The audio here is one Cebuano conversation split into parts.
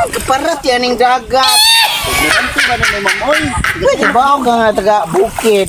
Kaparat yan ang dagat. Ignorante ba na ni ma'am oy? Pwede ba ako nga taga bukid?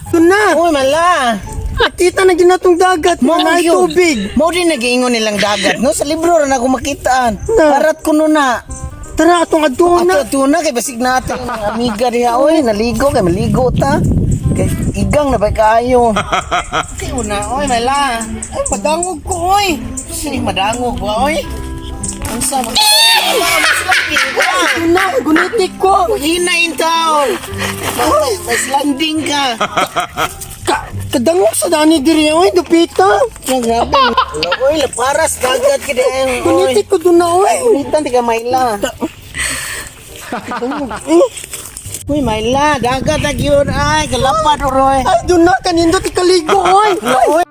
Ito na. Uy, mala. Nakita na ginatong dagat. Mo Mo na yun. tubig. Mo din nagiingon nilang dagat, no? Sa libro ra na ako makitaan. Na. Parat ko no na. Tara, atong adto na. Ato ato na kay basig natin ang amiga diha oy, naligo kay maligo ta. Kay igang na ba kaayo. Kay una oy, mala. Ay madangog ko oy. Sini madangog ba oy? Unsa man? Mas Ito na, gunitik ko. Hina in town. Mas landing ka. Kadangog sa dani diri oy, dupita. Ang grabe. Oy, laparas dagat ka din. Oy. Gunitik ko doon na oy. Gunitan ti ka Mayla. Kadangog. Eh. Uy, Mayla, dagat na gyud ay kalapad oroy. Ay, doon na, kanindot ikaligo oy. Oy.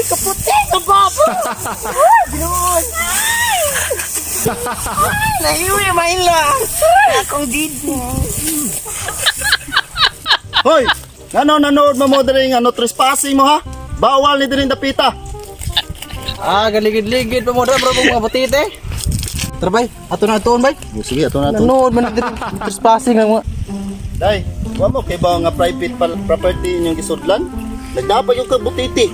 Kaputi ka babo. Naiwi, Mayla. Akong did. Hoy, ngano nanood mo mo diri nga no trespassing mo ha? Bawal ni diri dapita. Ah, galigid-ligid pa mo dra bro mga butite. Tara bay, ato na atuon bay. Oh, sige, ato na to. Nanood man diri trespassing ang mga. Day, wa mo kay ba nga private property inyong gisudlan? Nagdapay yung kabutiti.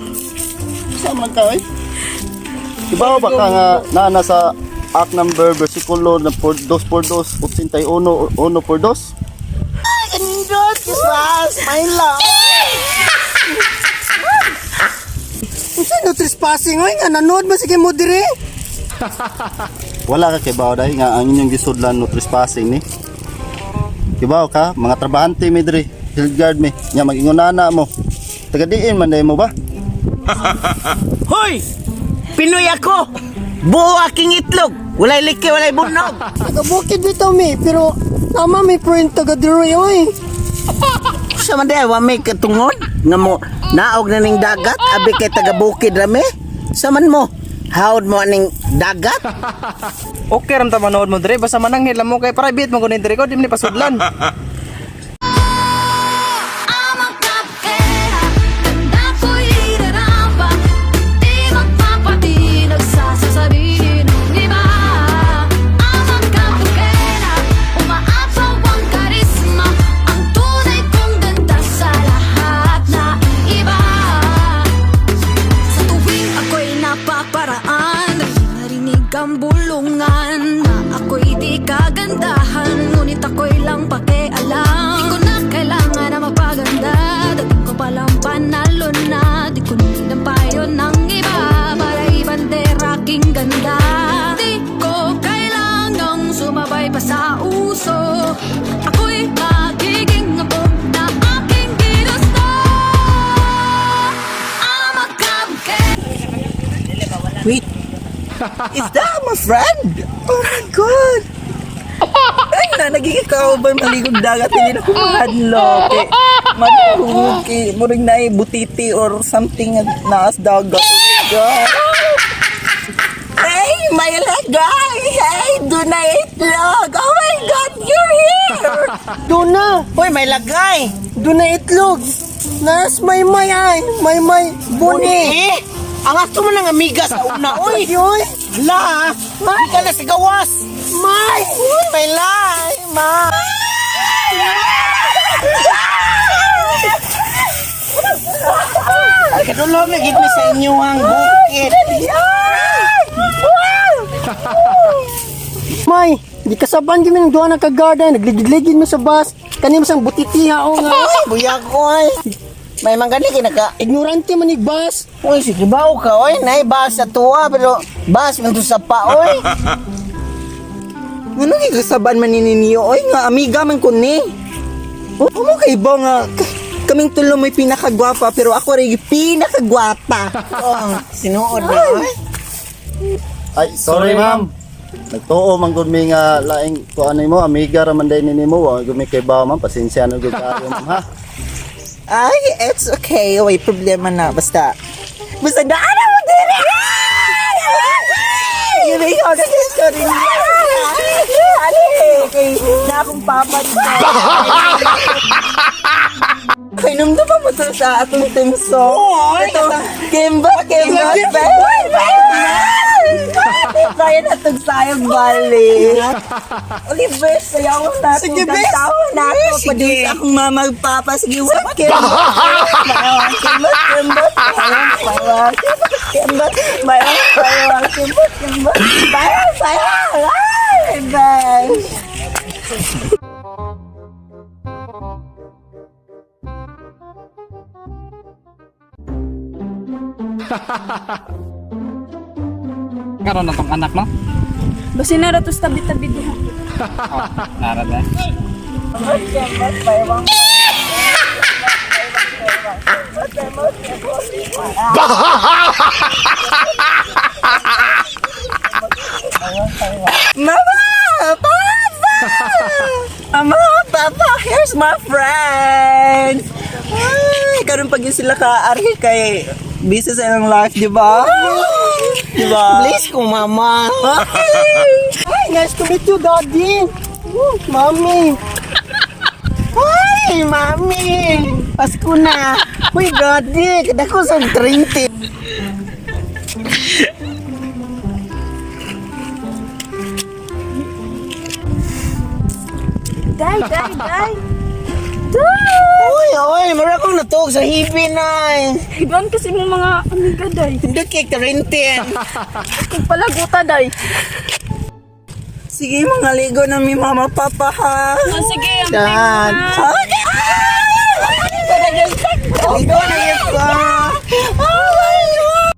Sa man ka oy? Ibaw ba ka nga naa na sa Act number versikulo na 2 por 2 81 1 por 2? Kanindot, Christmas, Mayla. Unsa no trespassing oy nga nanood man sige mo diri. Wala ka kay bao dai nga ang inyong gisudlan no trespassing ni. Kibaw ka, mga trabahante mi diri, field guard mi. Nya mag-ingon mo. Taga diin man dai mo ba? Hoy! Pinoy ako! Buo aking itlog! Walay liki, walay bunog! Taga bukid bitaw mi, pero tama may friend taga diri oy. Sa man day, wa may katungod nga mo naog na ning dagat, abi kay taga bukid rami. Sa man mo, hawd mo aning dagat? Okay ram ta manood mo diri basta mananghid lang mo kay private mo kunin diri ko di man ni pasudlan. I'm a kapera, ganda ko'y iraramba. Di magpapatinag sa sasabihin ng iba. I'm a kapera, umaapaw ang karisma. Ang tunay kong ganda sa lahat na iba. Sa tuwing ako'y napaparaan, narinig ang bulungan na ako'y di kagandahan, ngunit ako'y lang pakialam. Di ko na kailangan na mapaganda, dating ko palang panalo na. Di ko need ang payo ng iba para ibandera aking ganda. Di ko kailangang sumabay pa sa uso. Ako'y magiging abo na aking ginusto. I'm a cupcake. Wait, is that my friend? Oh my God! Ay na, nagiging ba maligog dagat, hindi na kumahadlok. Eh, malihog, eh, muring na butiti or something nga naas dagat. Oh my God! Hey, my lagay! Hey, dunay itlog! Oh my God, you're here! Doon na, Hoy, may lagay! doon na itlog. Nas may may ay, may may buni. Eh, ang ato man ang amiga sa una, oy! Oy, oy. La, di ka na sa gawas! May! Uy, may lay! Ma! Kadulog na gid mi sa inyong bukid. May, di kasaban gid mi ng duha na ka garden, nagligid-ligid mi sa bus. Kani mo sang butitiha o nga. Ay, buyag ko ay. May mga gani kay naka. Ignorante man ig bus. Uy, sige ba ka oy, nay bas sa tuwa pero bas man to sa pa oy. Ano kay kasaban man ni ninyo? Oy nga amiga man ko ni. O mo kay ba nga kaming tulo may pinakagwapa pero ako rin yung pinakagwapa. Oh, sinuod na oy. Ay, sorry, ma'am. Nagtuo man gud mi nga laing kuan nimo, amiga ra man day ni nimo, wa gud mi kay bawo ma'am, pasensya na gud kaayo ma'am ha. Ay, it's okay. Way problema na basta. Basta daan mo dire. Yun ikaw na sorry niya. Ali, kay na akong papa dito. Kay numdo pa mo to sa atong team song. Ito, Kimba, Kimba, Brian atong sayog bali. Oliver, sayaw na ako. Sige, bes. Kantaon na ako. Sige. Padung sa akong mama ug papa. Sige, what? Kimba, Kimba, Kimba, Kimba, Kimba, Kimba, Kimba, Kimba, Kimba, Bayaw, bayaw. Ay, bye. Karon na tong anak no? Basin na ratos tabi-tabi diha. Oh, nara na. Mama! Papa! Mama! Papa! Here's my friend! Ay, karon pag yun sila ka arhi kay busy sa ilang life, di ba? Di ba? Please ko mama. Ay, nice to meet you, daddy. Oh, mami. Ay, mami. Pasko na. Uy, daddy, kada ko sa 30. Day, day, day. Uy, uy, mara kong natuog sa hibi na. Iban kasi mo mga amiga, day. Hindi kay 30. Kung palaguta, day. Sige, mga ligo na mi mama, papa, ha? Oh, sige, ang Dan. Okay! Ligo na yun ko. Oh my God!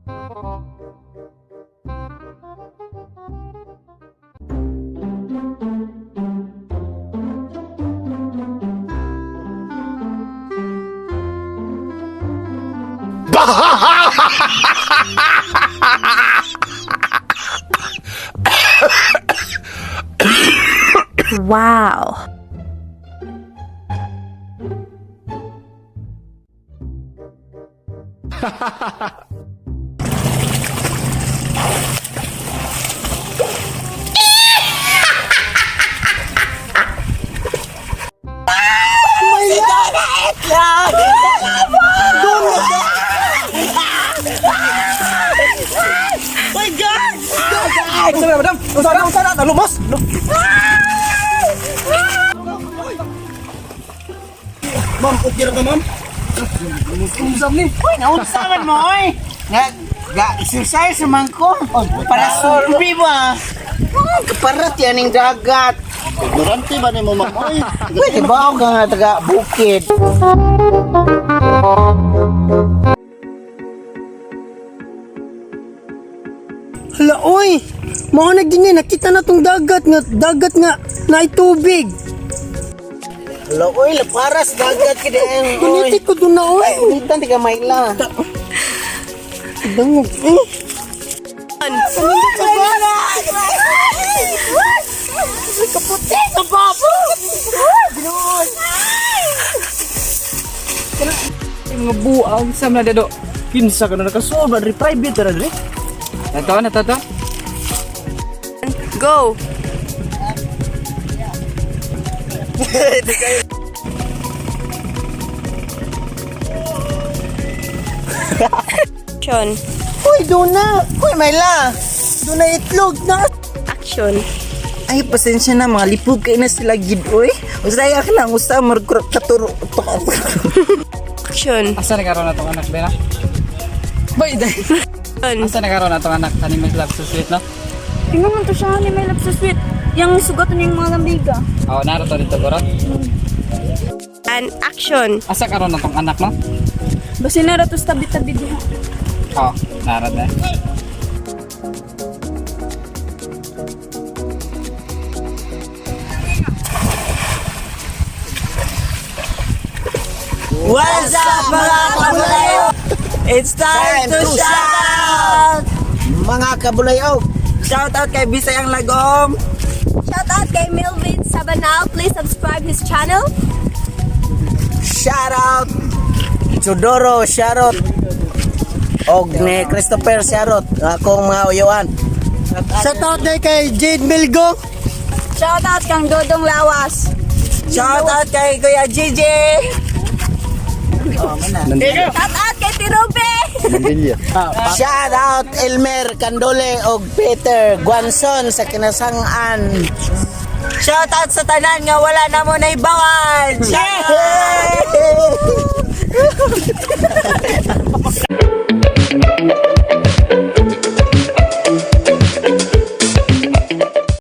Wow. Ay, sorry, madam. Unsa na, unsa na, nalumos. Ma'am, okay ra ka ma'am? Unsa ni? Uy, naunsa man mo, oy. Nga, ga, exercise man ko. Para sulbi ba? Oh, kaparat yan ang dagat. Ignorante ba nimo ma'am? Oy. Uy, di ba ako nga taga bukid? Hala, oy. Mao na din eh, nakita na tong dagat nga naay tubig. Hala, oy, laparas dagat ka din. Oy. Kunitik ko dun na, oy. Unitan, tiga maila. Dangog, eh. Kaputi sa babo! Mga buang sa na dado. Kinsa ka na nakasulod diri private ra diri. Tato na tato. Go. Action. Uy, doon na. Uy, Mayla. Doon na itlog na. Action. Ay, pasensya na, mga lipog kayo na sila gid, oy. Usay ka lang, usa, marag katuro. Action. Asa na karon atong anak bena? Bay day. Asa na karon atong anak kani may love so sweet no? Tingnan mo to siya ni may love so sweet. Yang sugat niya yung mga lambiga. Oh, naroto dito goro. And action. Asa karon atong anak no? Basta na rato sa tabi-tabi diha. Oh, narot na. What's up, mga kabulayo? It's time to shout! Mga kabulayog. Shout out kay Bisayang Lagom. Shout out kay Melvin Sabanal. Please subscribe his channel. Shout out Chudoro Sharot og ni Christopher Sharot akong mga uyuan. Shout out day kay Jade Milgo. Shout out kang Dodong Lawas. Shout out kay Kuya Gigi. Shout out kay Tirube. Mandilya. Shout out Elmer Candole og Peter Guanzon sa kinasangan. Shout out sa tanan nga wala na mo naibawan. Shout out!